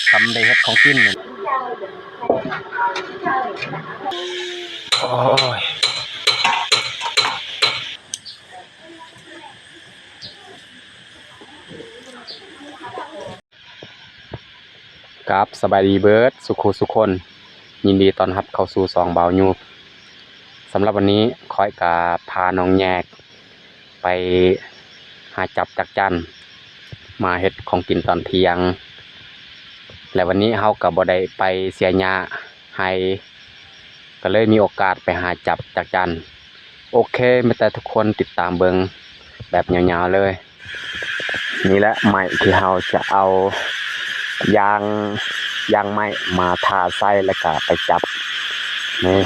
ສ່ຳໄດ້ເຮັດຂອງກິນນີ້. ໂອ້ຍ. ກາບສະບາຍດີເບີດສຸຂູສຸຄົນ, ຍິນດີຕ້ອນຮັບເຂົ້າສູ່ຊ່ອງບ່າວຍູບ. ສຳລັບວັນນີ້ຂ້ອຍກະພານ້ອງແຍກໄປຫາຈັບຈັກຈັ່ນມາເຮັດຂອງກິນຕອນທ່ຽງ ແລະ ວັນນີ້ເຮົາກະບໍ່ໄດ້ໄປເສຍຫຍ້າ ໄຮ່ ກໍເລີຍມີໂອກາດໄປຫາຈັບຈັກຈັ່ນ. ໂອເຄ ມີແຕ່ທຸກຄົນຕິດຕາມເບິ່ງແບບຍາວໆເລີຍ. ນີ້ແຫຼະໄມ້ທີ່ເຮົາຈະເອົາຢາງ ຢາງໄມ້ມາທາໃສ່ ແລ້ວກະໄປຈັບ ນີ້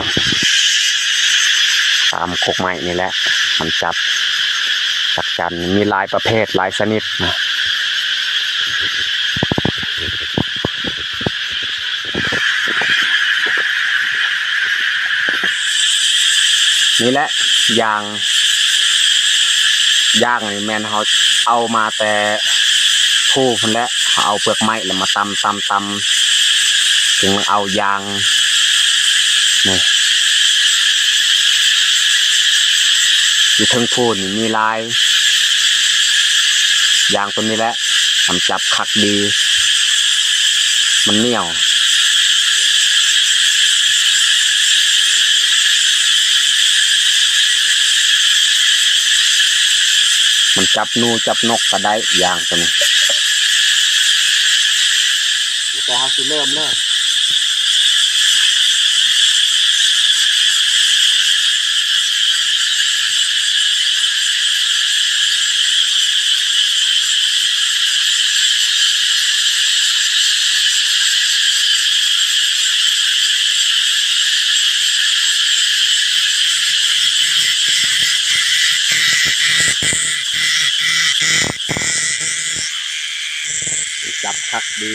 ຕາມກົກໄມ້ນີ້ແຫຼະ ມັນຈັບຈັກຈັ່ນ ມີຫຼາຍປະເພດ ຫຼາຍຊະນິດນະ. ນີ້ແຫຼະຢາງ ຢາງນີ້ແມ່ນເຮົາເອົາມາແຕ່ພູພຸ້ນແຫຼະ ເຮົາເອົາເປືອກໄມ້ແລ້ວມາຕຳ ຕຳ ຕຳ ຈຶ່ງເອົາຢາງ ນີ້ ຢູ່ເທິງພູນີ້ມີຫຼາຍ ຢາງຕົວນີ້ແຫຼະ ມັນຈັບຄັກດີ ມັນໜຽວ ມັນຈັບໜູຈັບນົກກໍໄດ້ ຢາງຕົວນີ້. ແຕ່ເຮົາຊິເລີ່ມເລີຍ. ຈັບຄັກດີ.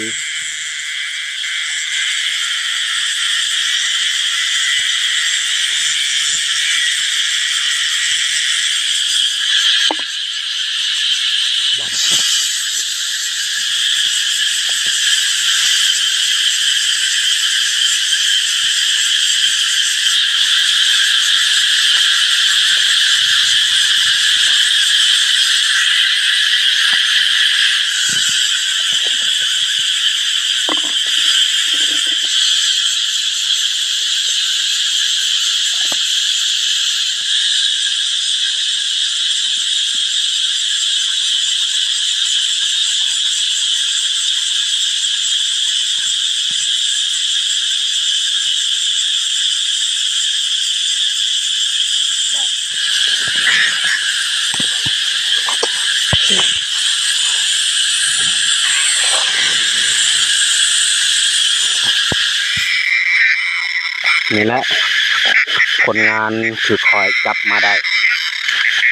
ນີ້ແຫຼະຜົນງານທີ່ຂ້ອຍຈັບມາໄດ້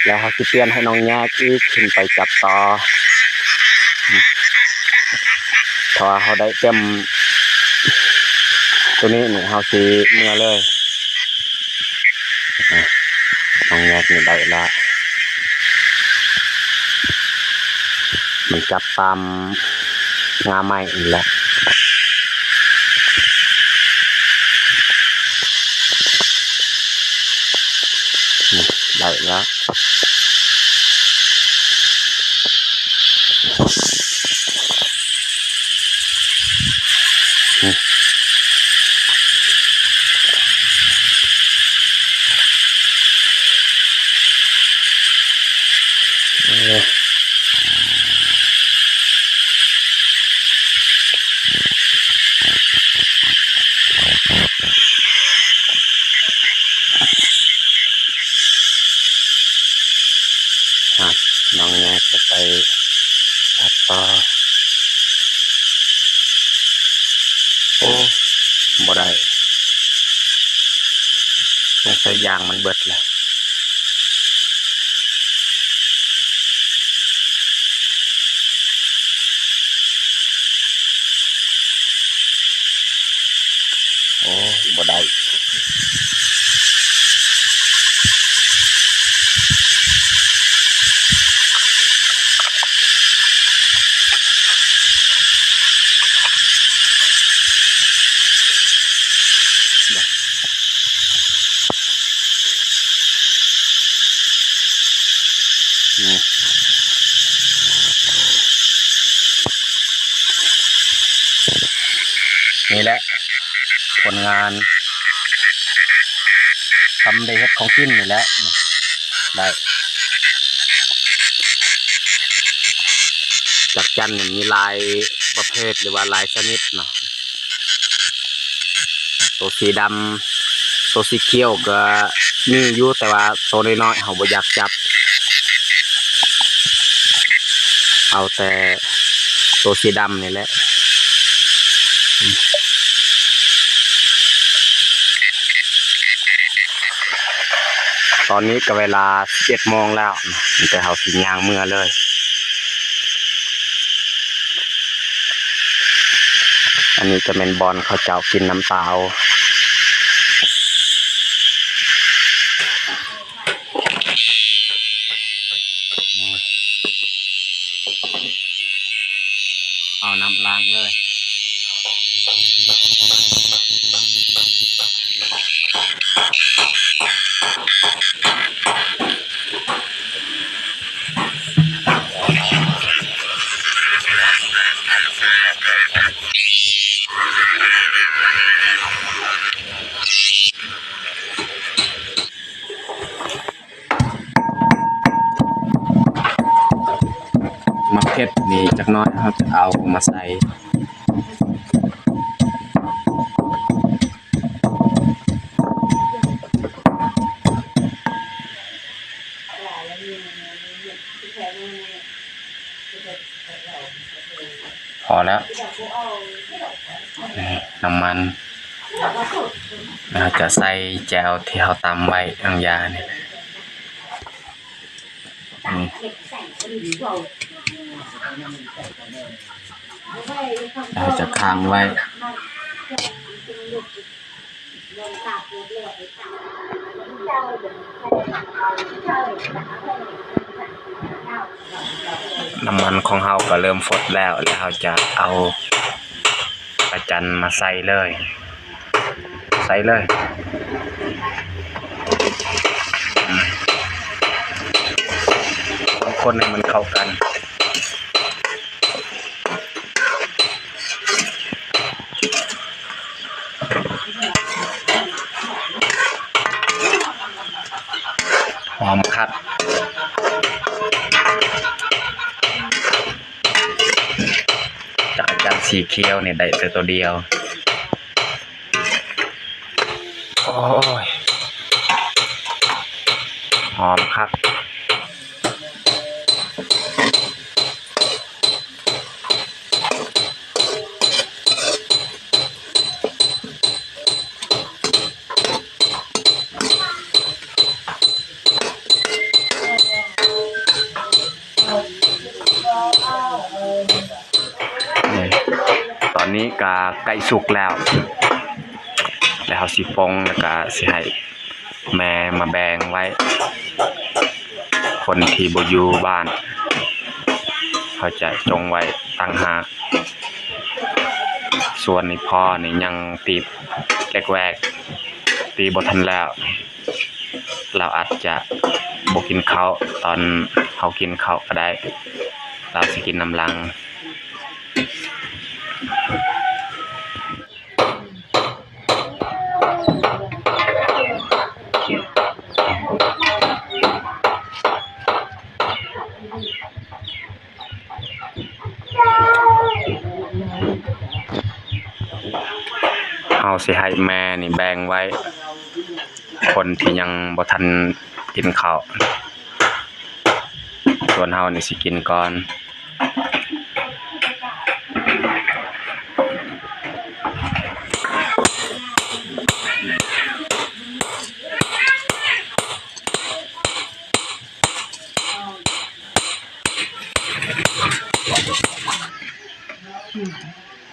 ແລ້ວເຮົາຊິປ່ຽນໃຫ້ນ້ອງແຍກອີກ ຂຶ້ນໄປຈັບຕໍ່ ຖ້າວ່າເຮົາໄດ້ແຕ້ມໂຕນີ້ນີ້ ເຮົາຊິເມືອເລີຍ. ອາ ນ້ອງແຍກນີ້ໄດ້ລະ ມັນຈັບຕາມງ່າໄມ້ນີ້ແຫຼະ ນີ້ ໄດ້ລະ. ອ່ະ ນ້ອງແຍກໄປຕັດຕໍ່ ໂອ້ ບໍ່ໄດ້ ສົງໄສຢາງມັນເບິດແລ້ວ. ໂອ້ ບໍ່ໄດ້ ອ ນີ້ແຫຼະຜົນງານ ສ່ຳໄດ້ເຮັດຂອງກິນນີ້ແຫຼະ ໄດ້ ຈັກຈັ່ນນີ້ມີຫຼາຍປະເພດ ຫຼືວ່າຫຼາຍຊະນິດເນາະ. ໂຕສີດຳ ໂຕສີຂຽວກໍມີຢູ່ ແຕ່ວ່າໂຕນ້ອຍໆ ເຮົາບໍ່ຢາກຈັບ ເອົາແຕ່ໂຕສີດຳນີ້ແຫຼະ. ຕອນນີ້ກໍເວລາສິບເອັດໂມງແລ້ວ ແຕ່ເຮົາຊິຍ່າງເມືອເລີຍ. ອັນນີ້ຈະແມ່ນບ່ອນເຂົາເຈົ້າກິນນ້ຳຕາວ. ເອົານ້ຳລ້າງເລີຍ. ໝາກເຜັດນີ້ຈັກໜ້ອຍ ເຮົາຈະເອົາມາໃສ່. ພໍແລ້ວ ນີ້ນ້ຳມັນ ເຮົາຈະໃສ່ແຈ່ວທີ່ເຮົາຕຳໄວ້ຫຍັງຢ່ານີ້ ນີ້ ເຮົາຈະຄ້າງໄວ້. ນ້ຳມັນຂອງເຮົາກໍເລີ່ມຟົດແລ້ວ ແລ້ວເຮົາຈະເອົາປາຈັນມາໃສ່ເລີຍ ໃສ່ເລີຍ ອືມ ຄົນໃຫ້ມັນເຂົ້າກັນ. ຫອມຄັກ ຈັກກະຈັ່ນສີຂຽວນີ້ໄດ້ແຕ່ໂຕດຽວ. ໂອ້ຍ ຫອມຄັກ. ນີ້ ຕອນນີ້ກະໃກ້ສຸກແລ້ວ ແລ້ວເຮົາຊິປົງ ແລ້ວກະຊິໃຫ້ ແມ່ມາແບ່ງໄວ້ ຄົນທີ່ບໍ່ຢູ່ບ້ານ ເຂົາຈະຈົ່ງໄວ້ຕ່າງຫາກ. ສ່ວນນີ້ພໍ່ນີ້ຍັງຕີແກກແວກ ຕີບໍ່ທັນແລ້ວ ລາວອາດຈະບໍ່ກິນເຂົ້າຕອນເຮົາກິນເຂົ້າກໍໄດ້ ລາວຊິກິນນຳຫຼັງ. ເຮົາຊິໃຫ້ແມ່ນີ້ແບ່ງໄວ້ ຄົນທີ່ຍັງບໍ່ທັນກິນເຂົ້າ ສ່ວນເຮົານີ້ຊິກິນກ່ອນ.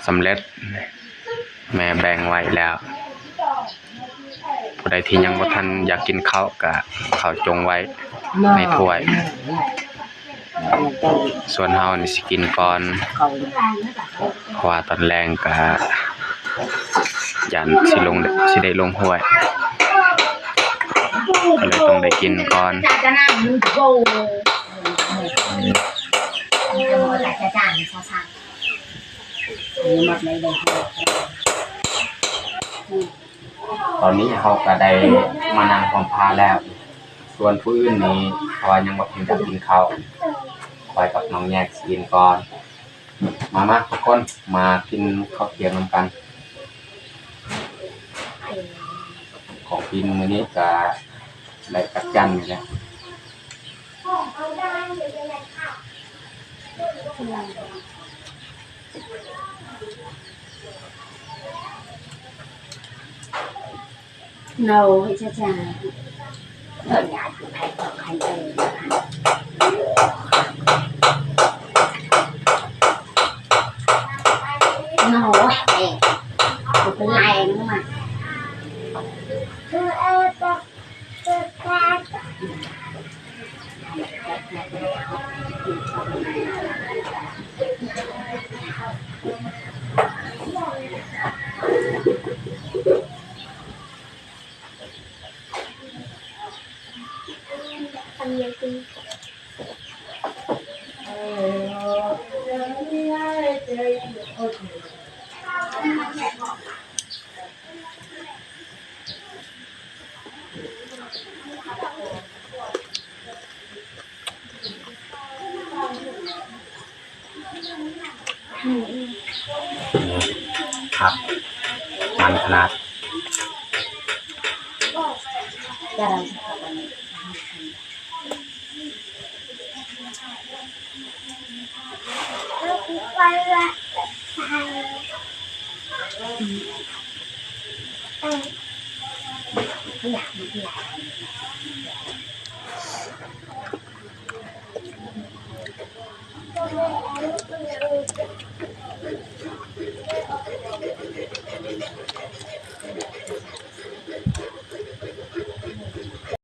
ສຳເລັດ ແມ່ແບ່ງໄວ້ແລ້ວ. ຜູ້ໃດທີ່ຍັງບໍ່ທັນຢາກກິນເຂົ້າ ກະເຂົ້າຈົ່ງໄວ້ໃນຖ້ວຍ. ສ່ວນເຮົານີ້ຊິກິນກ່ອນ ເພາະວ່າຕອນແລງກະຢ້ານຊິລົງ ຊິໄດ້ລົງຫ້ວຍ ກະເລີຍຕ້ອງໄດ້ກິນກ່ອນ. ຕອນນີ້ເຮົາກໍໄດ້ມານັ່ງຮ່ວມພາແລ້ວ, ສ່ວນຜູ້ອື່ນນີ້ເຂົາວ່າຍັງບໍ່ທັນຢາກກິນເຂົ້າ, ຂ້ອຍກັບນ້ອງແຍກຊິກິນກ່ອນ. ມາ ມາທຸກຄົນ ມາກິນເຂົ້າທ່ຽງນຳກັນ. ຂອງກິນມື້ນີ້ກໍໄດ້ຈັກຈັ່ນນີ້ແຫຼະ. ໂນ ເຈົ້າ ເຈົ້າ ເພິ່ນຢາກໃຫ້ພວກຄັນເອີ ໂນ ເອີ ເປັນໄລມາ. ຄັກ ມັນຂະໜາດ.